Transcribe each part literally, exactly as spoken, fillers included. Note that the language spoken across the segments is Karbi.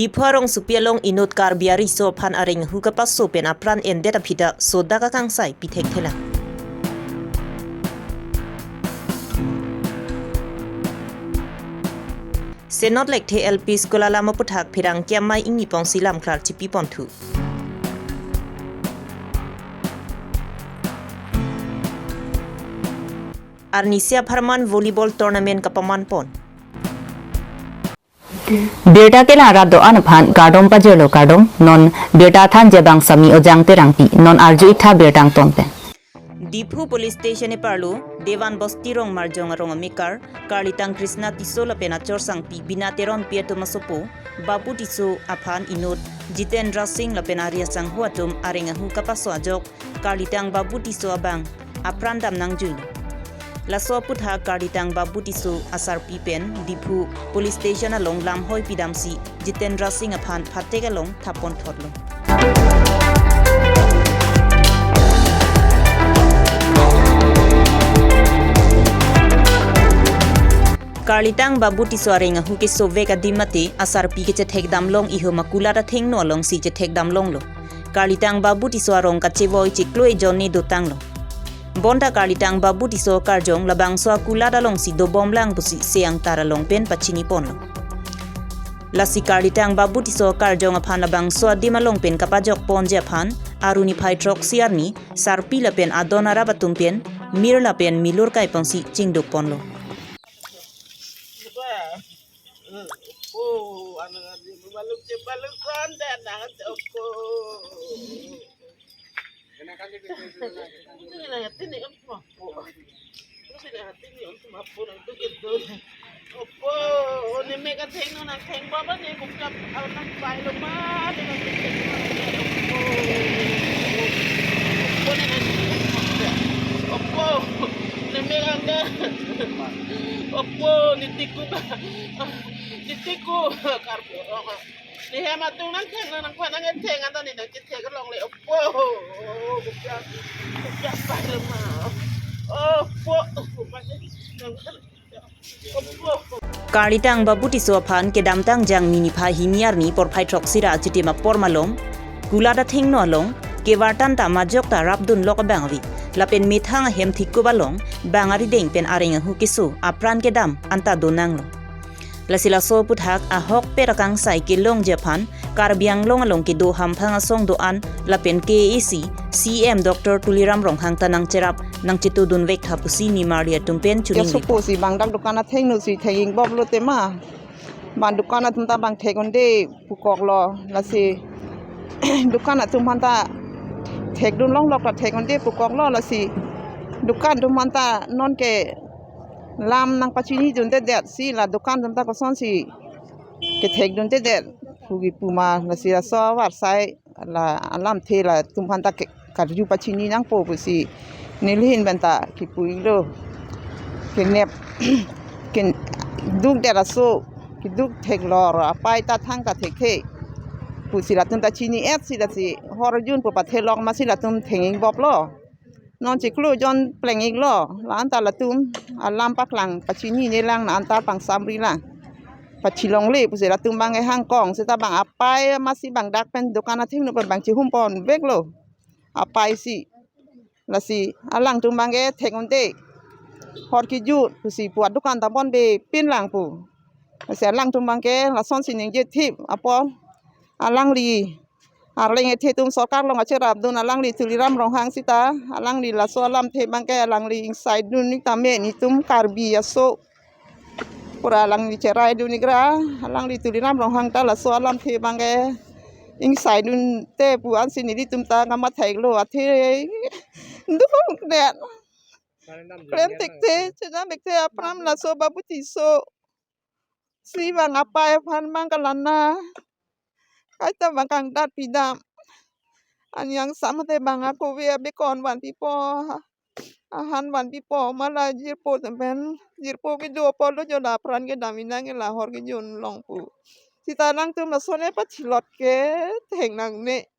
Diphu arongsopi along inut Karbi ariso aphan areng ahu kapaso pen apran endet aphi ta sodak akangsai pi thekthelang. Senot Lekthe L P School alam aputhak pherangke amei ingni pongsi lamklar chipi ponthu. Arnisia apharman volleyball tournament kapaman pon. Birta kelang rat do-an aphan kardom pajirlo, kardom. Non birta thanji abang Sami Ojang Terangpi, non arju-ik tha birta angton pen. Diphu Police Station eparlo Dewan Bosti Rongmarjong arong amekar Karlitang Krishna Tisso lapen achor sangpi Bina Teronpi atum asopo Babu Tisso aphan inut Jitendra Singh lapen ari asangho atum areng ahu kapaso ajok Karlitang Babu Tisso abang apran dam nangjuilo. Laso aputhak Karlitang Babu Tisso asarpi pen Diphu Police Station along lamhoi pidamsi Jitendra Singh aphan phatek along thapon thotlo. Karlitang Babu Tisso areng ahu kesovek adim mate asarpi kechethek damlong ihum akulat athengno alongsi chethek damlonglo. Karlitang Babu Tisso arong kachevoi chiklo ejon ne dotanglo. Bonta Karlitang Babu Tisso akarjong labangso akulat alongsi dobomlang pusi se angtar along pen pachini ponlo. Lasi Karlitang Babu Tisso akarjong aphan labangso adim along pen kapajok ponji aphan aru niphai throksi arni sarpi lapen adon arap atum pen mir lapen milur kai ponsi chingduk ponlo. Oh, ano nga di balok je balok sanda na opo. Sini na hati ni opo. Sini na hati ni opo mapo na tu gitu. Opo, ni me ka theng no na theng baba ni bukap al na pai lo ma ni na theng no na opo. Opo ni na opo. Ni me ka opo ni tiku ba. Ni tiku karbo. Ni hem atum nangtheng nangkwa nangtheng anta ni nangkithek longle opo. Bukya bukya pai lo ma. Opo. Opo. Karlitang Babu Tisso aphan kedamtang Jangmi niphai hini arni porphai throksi ra achitim apor malom kulat athengno along kevartan ta majok ta rapdun lok abang ave. Lapen methang ahem thikkup along bang arideng pen areng ahu keso apran kedam anta donanglo. Lasi laso aputhak ahokpet akangsai kelongji aphan Karbi Anglong along kedo hamphang asong do-an lapen K A A C C E M Doctor Tuliram Ronghang ta nangcherap nangchetudunvek tha pusi nimarli atum pen ya chuning supo si bang dak dukan athengno si thek ingbop lo tema. Bang dukan atum ta bang thek unde pukok lo lasi dukan atum aphan ta thekdun longlok ta thek unde pukok lo lasi dukan atum aphan ta non ke lam nangpachinidundedet si la dukan atum ta kosonsi kethekdundedet pugi puma lasi laso avarsai la alamthe latum aphan ta ke karju pachini nangpo pusi nelihin pen ta kipu-iklo. Kenep keduk det aso keduk theklor apai ta thang ta thekthe pusi latum ta chini-et si lasi hor jun pu pathelok masi latum thek ingbop lo. Non chiklo jon pleng-iklo la anta latum alam paklang pachinine lang na anta pangsamri lang. Pachilongle pusi latum bang kehangkong seta bang apai masi bang dak pen dukan athengno pen bang chihum ponveklo. Apai si lasi alangtum bang ke thek unde hor kejut pusi pu adukan ta bonbe pin lang pu. Lasi alangtum bang ke lasonsi ningje thip apot alangli arleng ethe atum sorkar along kacherapdun alangli Tuliram Ronghang seta alangli laso alamthe bang ke alangli ingsaidun-ik tame netum Karbi aso pura alangli cheraidun-ik ra alangli Tuliram Ronghang ta laso alamthe bang ke ingsaidunte pu ansi nelitum ta kamatha-iklo athe dukdet. Klem thekthe chenam thekthe apran laso Babu Tisso si bang apai aphan bang kalana kaita bang kangdat pidam. Ani angsam te bang akove abekon vanpipo, ahan vanpipo mala jirpo pen jirpo kedo apotlo jo la apran kedam inang ke la hor kejun long pu. Seta alangtum lason e pachilot ke theng nangne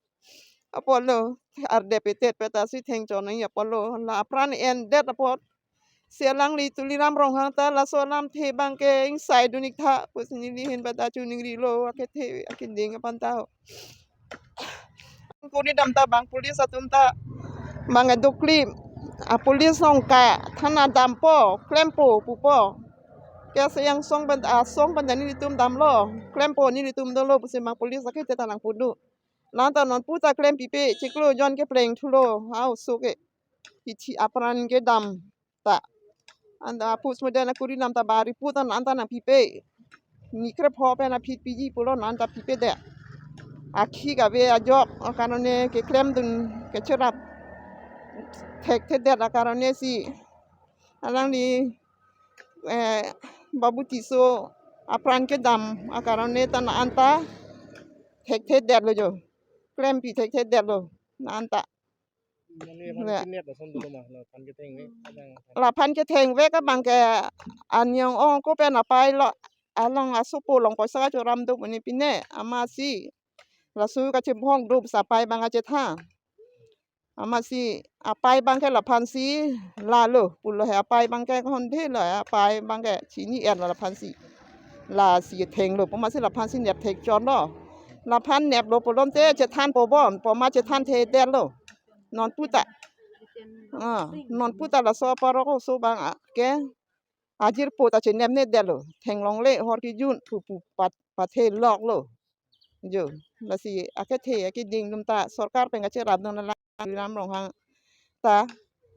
apotlo arde petet peta si thengchon nang apotlo la apran endet apot. Si alangli Tuliram Ronghang ta laso alamthe abang ke ingsai dun ik tha pusi neli ahin pada chiningrilo, akethe akeding aphan ta ho. Kuri dam ta bang police atum ta bang aduk klim. A police nong ka thana dampo, klempo pupo. Ke se yang song pen, asong pen ta nelitum damlo, klempo nelitum dolo pusi bang police akethe ta nangpu dun. La-an ta non pu ta klempipe, chiklo jon kepleng thulo, hau so ke. Kithi apran kedam ta. Anta postmortem akuri dam ta bari pu ta la-an ta nangpipe. Ni krepho pen aphi piji pulo la-an ta pipedet. Akhi kave ajok, akarone keklem dun kecherap thekthedet akarone si alangli, eh, Babu Tisso apran kedam akarone ta la-an ta thekthedetlo jo. Klempi thekthedetlo la-an ta. Mane aphan, ya, kinep lason dolo ma, laphan kethengvek, aphan. Laphan kethengvek abang ke anyong ong ko pen apai lo, along asopo along poisa kachoram do pune pine, amatsi laso kachimhong do sa apai abang kachethan. Amatsi apai abang ke laphansi lalo pulo he, apai abang ke hondhe lo, apai abang ke chini-etlo laphansi. Lasi thenglo pu amatsi laphansi nep thekchonlo. Laphan neplo pulote chethanpo bon, pu amat chethanthedetlo. Non pu ta. Ah, non pu ta laso parok oso abang, ah, ke ajirpo ta chenepnedetlo. Thenglongle hor kejun pu pu pat, patheloklo. Jo, lasi akethe akeding atum ta sorkar pen kacherap dun la Tuliram Ronghang ta,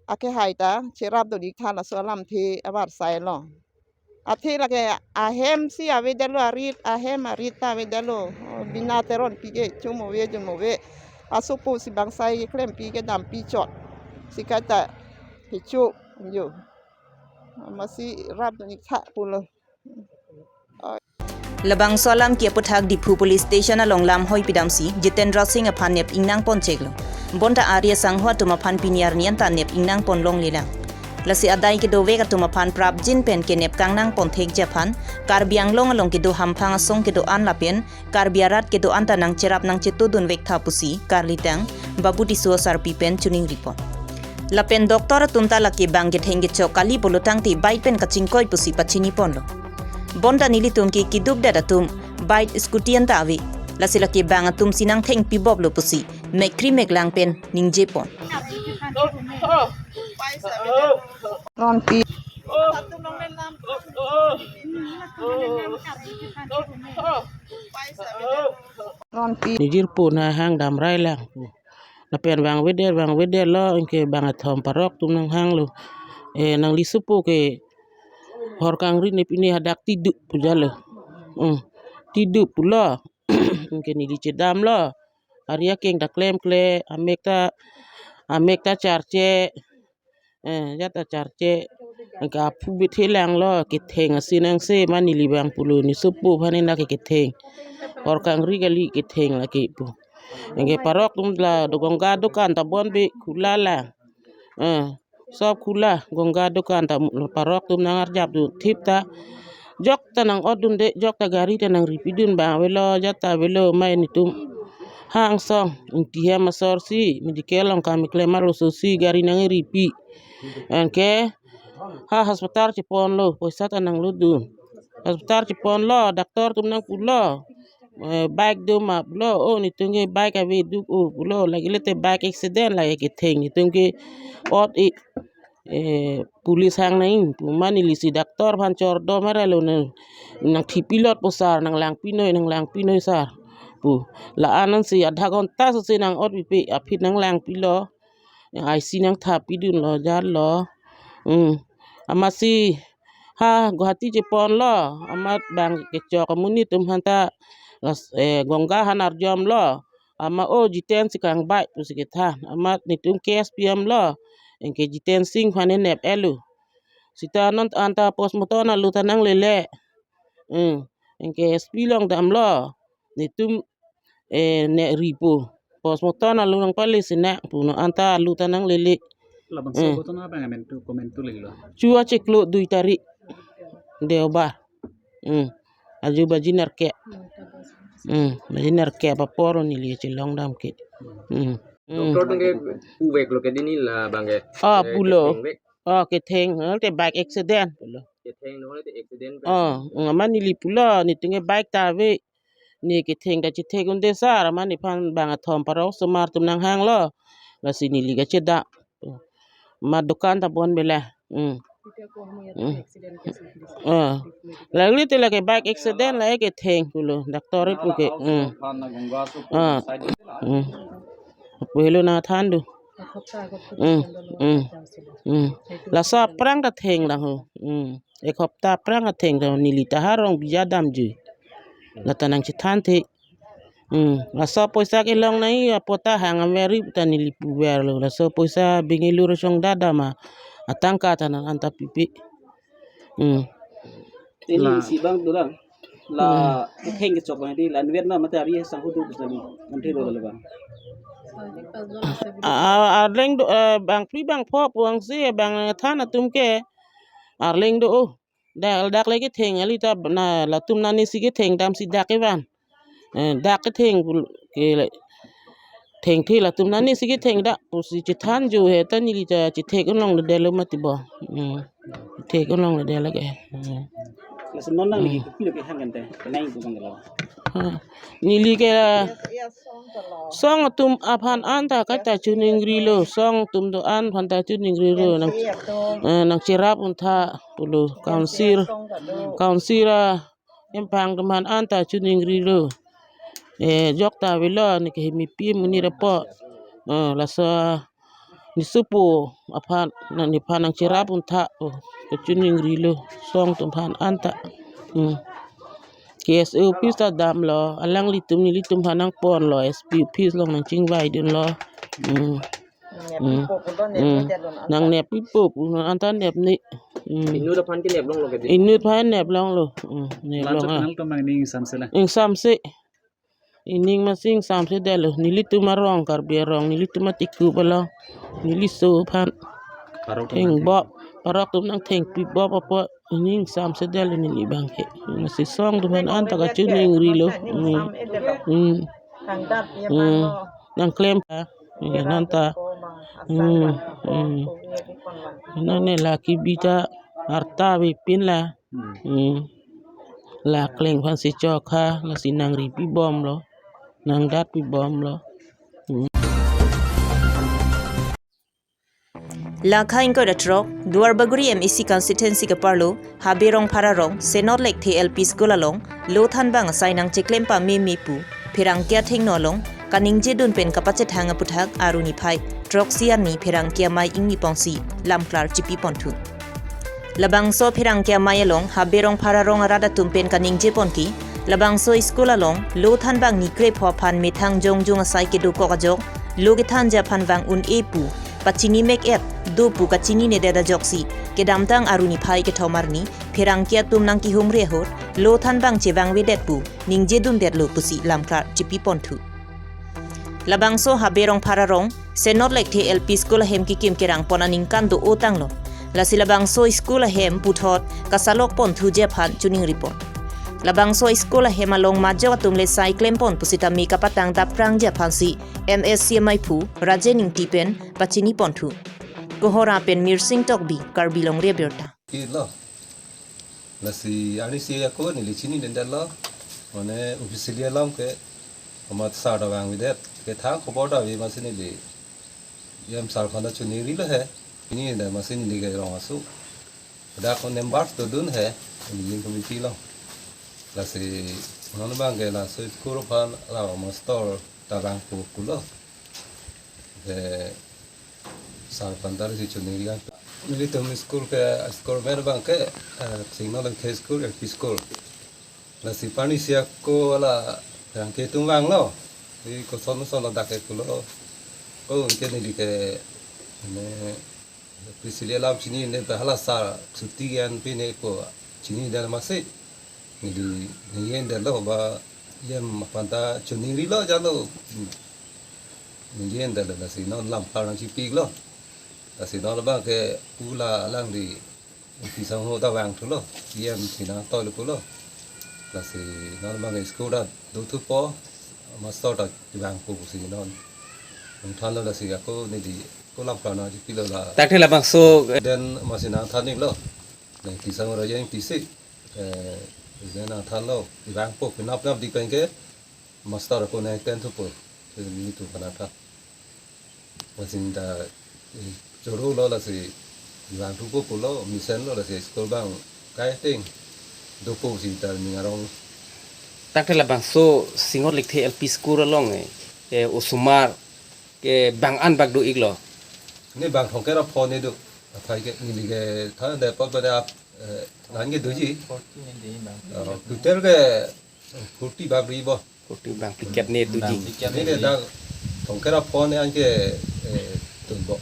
akehai ta cherap dun ik tha laso alamthe avarsai along. Athe lake ahem si avedetlo, arit, ahem arit ta avedetlo. Bina Teronpi ke chomove, chomove. Asopo si bang sai klempi kedampi chot. Si kaita kecho, jo. Amatsi rap dun ik tha pulo. Labangso alam ke aputhak Diphu Police Station along lamhoi pidamsi Jitendra Singh aphan nep ingnang poncheklo. Bonta arya sangho atum aphan pini arni anta nep ingnang ponlonglelang. Lasi adai kedovek atum aphan prapjin pen kenep kangnang ponthekji aphan Karbi Anglong along kedo hamphang asong kedo-an lapen Karbi arat kedo-an ta nangcherap nangchetudunvek tha pusi karlitang Babu Tisso asarpi pen chiningripon. Lapen doctor atum ta lake bang ketheng kechok kali pulo tangte bike pen kachingkoi pusi pachiniponlo. Bonta nelitum ke kidukdet atum bike scooty anta ave. Lasi lake bang atum si nangthengpiboplo pusi mekri meklang pen ningjepon. Ronpi. Ronpi. Nijirpo nahang damrailang. Lapen vangvedet, vangvedetlo, anke bang athom parok atum nanghanglo. Eh, nangli sopo ke hor kangri ne pine hadak tiduk pu jalo. Hmm. Tiduk pulo. Anke neli chedamlo. Arya keng ta klemkle, amek ta, amek ta charche. Eh, jat ta charche. Anke aphu bit helanglo, ketheng asin angse ma neli bang pulo, ne sopo aphan ena ke ketheng. Hor kangri kali ketheng lake pu. Anke parok atum la do Ganga dukan ta bon be khula lang. Eh, sob khula, Ganga dukan ta parok atum nangarjapdun thip ta. Jok ta nang-otdunde, jok ta gari ta nangripidun bang avelo, jat ta avelo, mai netum hangsong, ingti hem asor si, medical along kam keklem arloso si gari nangripi. Anke ha hospital cheponlo, poisa ta nanglutdun. Hospital cheponlo, doctor atum nangpulo. Eh, bike do ma pulo, o netum ke bike ave duk o pulo, lake lete bike accident lake ketheng, netum ke ot-ik. Eh, police hang nang pu ma neli si doctor aphan chordom arlo ne, nangthipilotpo sir, nanglangpinoi, nanglangpinoi sir pu. La-an ansi adha ghonta si nang-otpipe, aphi nanglangpilo. I C nangthapidunlo, jarlo. Hmm. Amatsi ha Guwahati cheponlo, amat bang kechok amonit atum aphanta, eh, Ganga aphan arjomlo. Amat o Jiten si kangbike pusi kethan. Amat netum case pi-amlo. Anke Jiten Singh aphan enep elo. Seta non anta postmortem alu ta nanglele. Hmm. Anke S P along damlo. Netum, eh, ne ripo. Postmortem alu nangpale si nang pu non anta alu ta nanglele. Labangso, hmm, ghotona abang amen tu, komentu lagi lo. Chua chiklo dui tarik. Deobar. Hmm. Aju baji nerkep. Hmm. Baji nerkep apor neli chelongdam ke. Hmm. Hmm. Doctor atum ke puveklo ke dini la bang ke. Ah, eh, pulo. Kethengvek. Oh, ketheng, eh, te bike accident pulo. Ketheng no te accident pen. Oh, mm, amat neli pulo, netum ke bike ta ave. Ne ketheng ta chethek un-e sir, amat nephan bang athom parong osomar atum nanghanglo. Lasi neli kachedam. Amat dukan ta bon bela. Hmm. Hmm. Ah. Lagli te lake bike accident la ketheng pulo. Doctor pu ke. Hmm. Ah. Hmm. Pu helo nangthan do. Hmm. Hmm. Hmm. Laso aphrang ta thenglang ho. Hmm. Ek hopta aphrang ta thenglang, neli ta ha Rongbiya damjui. Lata nangchethanthe. Hmm. Laso poisa kelong nai apot ta hang amveri ta neli puverlo. Laso poisa Bengaluru chongdadam atangka ta nang anta pipe. Hmm. Ini la si bang dorang. La, hmm, ketheng kechok bang di la anvet ma mate ari sang hudu bisa ni. Nanti do le bang. A, a, arleng do, eh, bangphli bangpho puang si bang than atum ke. Arleng do, oh. Dak, dak le ketheng kali ta na latum nani si ketheng damsi dak kevan. Eh, dak ketheng pul-, ke le thengthe latum nani si ketheng dak pusi chethanjo he ta neli ta chethek un longledetlo mati bo. Hmm. Chethek un longledet lake. Hmm. Laso non nangli, hmm, kopilo kehang kan te, kenai itu bang lo. Ha. Neli ke song atum aphan anta kaita choningrilo, song atum do-an aphan ta choningrilo, nang, eh, nangcherap untha pulo, council, council a empang atum aphan anta choningrilo. Eh, jok ta avelo, ne ke hemipi munira po. Eh, laso nesopo aphan, na nephan nangcherap untha, oh, kachoningrilo, song atum aphan anta. Hmm. K S A office ta damlo, alanglitum nelitum aphan nangponlo, S P office along nangchingvaidunlo. Hmm. Hmm. Hmm. Nangnep pipo pu non anta nepne. Hmm. Inut aphan ke neplonglo ke di? Inut aphan neplonglo. Hmm, neplong. Lanchot ah. Nangtum nangning ingsamse la? Ingsamse. Ining masing ingsamsedetlo. Nelitum arong Karbi arong, nelitum atiku balo. Neli so aphan. Parok atum theng nangtheng bop. Parok atum nangthengpi bop apot. Ining ingsamsedetlo neli bang ke. Masi song atum aphan anta kachoningrilo. Hmm. Hmm. Hmm. Nangklem. Ya, nonta. Hmm. Hmm. Nang ne la kebi ta arta avepin la. Hmm. Hmm. La kleng aphan si chokha, lasi nangripi bomlo. Nangdatpi bomlo. Hmm. Lakha ingkoi ra throk, Duarbagori M A C constituency kaparlo, Habe Rongphar arong, Senot Lekthe L P School along, lo thanbang asai nangcheklem pameme pu pherangke athengno along kaningjedun pen kapachethang aputhak arni phai throksi arni pherangke amei ingni pongsi lamklar chipi ponthu. Labangso pherangke amei along Habe Rongphar arong arat atum pen kaningje ponke, labangso school along lo thanbang ni krepho aphan methang jongjung asai kedokok ajok, lo kethanji aphan vang un-e pu pachini mek-et do pu kachininedet ajoksi, kedamtang arni phai kethom arni pherangke atum nangkehumri ahut lo thanbang chevangvedet pu ningjedundetlo pusi lamklar chipi ponthu. Labangso Habe Rongphar arong, Senot Lekthe L P School ahem kekim kerang pon aningkan do-o tanglo. Lasi labangso school ahem puthot kasalok ponthuji aphan choningri pon. Labangso school ahem along majok atum le sai klem pon pusitame kapatang dapprangji aphansi M A C amei aphu Rajen Ingti pen pachini ponthu. Kohora pen Mirsing Tokbi, Karbi Longri Abirta. Ilo. Lasi arnisi ako neli chininedetlo. Mane officially along ke amat sir ta vangvedet. Kethang khobor ta ave masi neli E M sir aphan ta choningrilo he. Chininedetlo masi neli ke rong asu. Dak ko members dodun he. Neli committee lo. Lasi non bang ke laso school aphan la master ta vangpo pulo. Ke sir aphan ta si choningri lang. Nelitum school ke, school men bang ke, eh, Senot Lekthe School, L P School. Lasi arnisi ako la pherangke atum vanglo. Di koson son ladak ke pulo. Ko unke neli ke, ne, officially alam chininedet ta hala sir chuti an pine ko chinidetlo masi. Neli, neli ningjedetlo ba E M aphan ta choningrilo jalo. Hmm. Ningjedetlo lasi non lamklar nangchipiklo. Lasi non bang ke ula alangli P Sangho ta vangthulo. E M si nangtoilo pulo. Lasi non bang ke school ta dothupo, master ta vangpo pusi non nangthanlo lasi ako neli Kolam kana ji pilo la. Tangte labangso, eh, den masih nangthan iklo. Nang kisang ora yang tisik. Eh, den nangthanlo. Ibang po pinap nap di pen ke master ko nang ten thupo. Nelitum kana tha. Masih ta, eh, choro lo lasi ibang thupo pulo, mesen lo lasi school bang kai ting. Dopo si ta ning arong. Tangte labangso Singor Lekthe L P School along, eh, eh, osomar ke bang an bak do iklo. Ne bang thongkep ra pho ne do. Aphai ke neli ke tha de pa pa de ap, eh, ngan ke doji. Forty ne de bang. Oh, total ke forty bak do ibo. Forty bang ticket ne doji. Bang ticket ne de dak thongkep ra pho ne anke, eh, tunbo.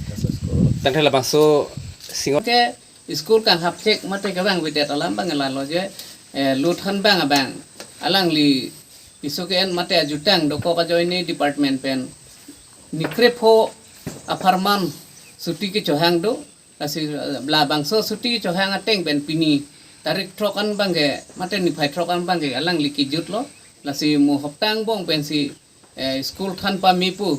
Kasus ko. Tangte labangso Singor ke school kanghap chek mate kevang vedet alam bang lalo je, eh, lothan bang abang alangli piso ke-en mate ajutang dokok ajoine department pen ni krepho apharman suti kechohang do, lasi, eh, labangso suti kechohang ateng pen pini tarik throk an bang ke mate niphai throk an bang ke alangli kejutlo, lasi mo hopta angbong pensi, eh, school than pame pu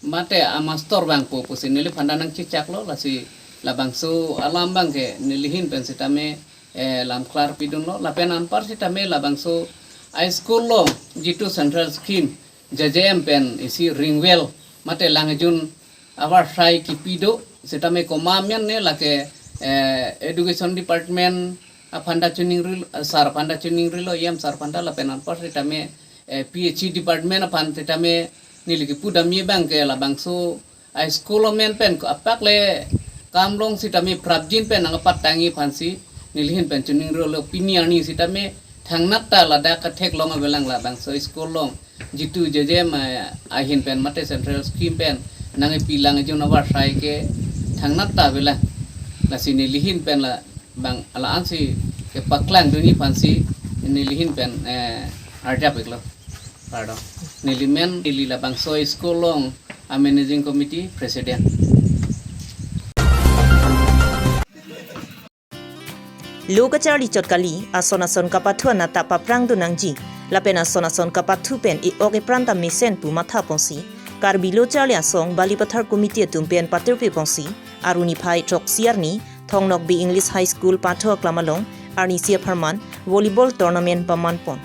mate amaster bang po pusi neli phanta nangchechaklo, lasi labangso alam bang ke neli ahin pen sitame, eh, lam klar pidunlo, lapen anpar sitame labangso a school along jitu central scheme J J M pen isi ring well mate lang ejun avarsai kipi do, sitame komat amen ne lake, eh, education department aphanta chuning ril, sar aphanta chuning rilo, E M sar aphanta lapen anpar sitame, eh, P H E department aphan sitame neli kipu damji bang ke labangso a school amen pen ko apak le kam long sitame prapjin pen nang apat tangji aphansi neli ahin pen chuning rilo, pini arni sitame thangnat ta ladak kathek long avelang labangso school along jitu J J M ahin pen mate central scheme pen nangkepi lang ejun avarsai ke thangnat ta avelang, lasi neli ahin pen la bang ala ansi kepaklang dunji aphansi neli ahin pen, eh, arjap iklo. Pardon. Neli men, neli labangso school along a managing committee president. Lo kacharli chot kali, ason ason kapathu anat ta paprang dun nangji, lapen ason ason kapathu pen e-ok epran ta mesen pu matha ponsi Karbi Lo Charli Asong Balipathar Committee atum pen patirpi ponsi, arni phai throksi arni, Thong Nokbe English High School pathu aklam along arnisi apharman volleyball tournament paman pon.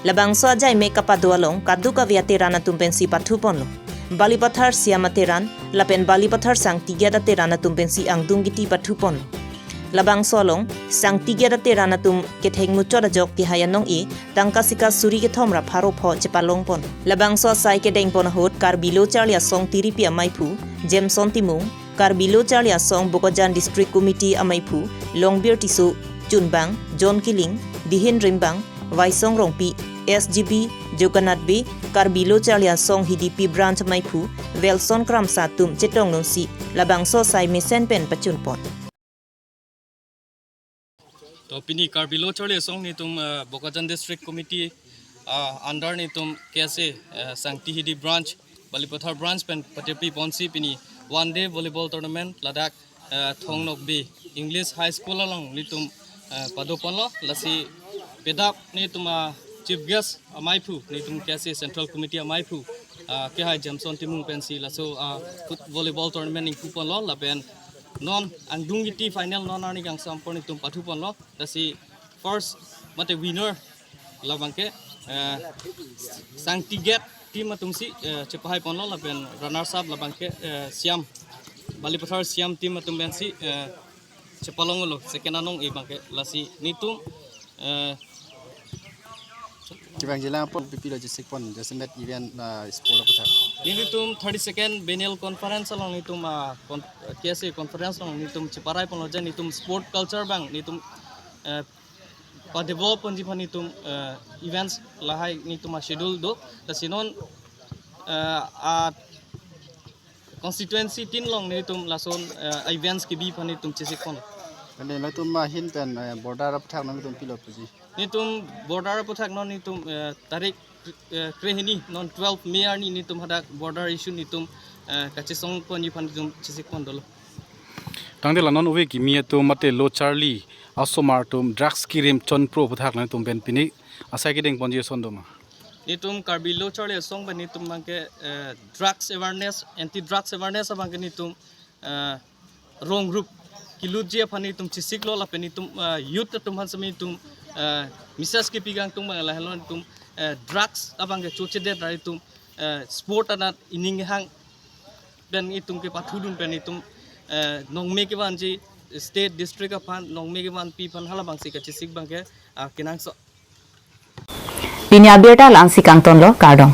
Labangso ajai mek kapado along kadokave ateran atum pensi pathu ponlo. Balipathar Siam ateran lapen Balipathar Sangti Gate ateran atum pensi angdung kiti pathu ponlo. Labangso along Sangti Gate ateran atum ketheng muchot ajok kehai anong-e tangka sika suri kethom ra pharo pho chepalong pon. Labangso asai kedeng pon ahut Karbi Lo Charli Asong Tiripi amaiphu Jameson Timung, Karbi Lo Charli Asong Bokajan District Committee amaiphu Longbir Tisso, chunbang John Killing, dihin rimbang Waisong Rongpi, S G B Joganath Bey, Karbi Lo Charli Asong Hidipi Branch amaiphu Welson Kramsa atum chetong nunsi labangso asai mesen pen pachun pon. To pini Karbi Lo Charli Asong netum, eh, Bokajan District Committee, ah, under netum K S A, eh, Sangti Hidi Branch, Balipathar Branch pen patirpi ponsi pini one day volleyball tournament ladak, eh, Thong Nokbe English High School along netum, eh, pado ponlo, lasi pedap netum, ah, chief guest amaiphu netum K S A Central Committee amaiphu, ah, kehai Jameson Timung pensi laso, ah, foot volleyball tournament ingpu ponlo, lapen non angdung kiti final non arni kangsam pon netum pathu ponlo, lasi first mate winner labang ke, eh, Sangti Gate team atumsi, eh, chepahai ponlo, lapen runners up labang ke, eh, Siam, Balipathar Siam team atum pensi, eh, chepalonglo second anong-e abang ke, lasi netum, eh, kevangji lang apot pipilo chesik pon jasemet event, ah, sport aputhak. Netum thirty second biennial conference along netum, ah, con-, K S A conference along netum cheparai ponlo je netum sport culture bang netum, eh, padevelop ponji aphan netum, eh, events lahai netum a-schedule do. Lasi non, eh, a constituency tin along netum lason, eh, events kebi aphan netum chesik pon. Kali netum ahin pen, eh, border aputhak nangtum pilo puji. Netum border aputhak non netum, eh, tarik, eh, krehini non twelve May arni netum hadak border issue netum, eh, kachesong ponji aphan netum chesik pon dolo. Tangte la non ove kimi atum mate Lo Charli asomar atum drugs kerim chonpro aputhak nangtum pen pini asai kedeng ponji ason doma? Netum Karbi Lo Charli Asong pen netum abangke eh, drugs awareness, anti drugs awareness abangke netum eh, rong rup kilutji aphan netum chesiklo lapen netum eh, youth atum aphan semi netum eh, message kipi kangtung abang lahelo netum eh, drugs abangke chochedet ra netum eh, sport anat ining hang pen netum kepathudun pen netum eh, nongme kevanji state district aphan nongme kevanpi aphan halabangsi kachesik abangke ah, kenangsot. Pini abirta la-ansi kangtonlo, kardom.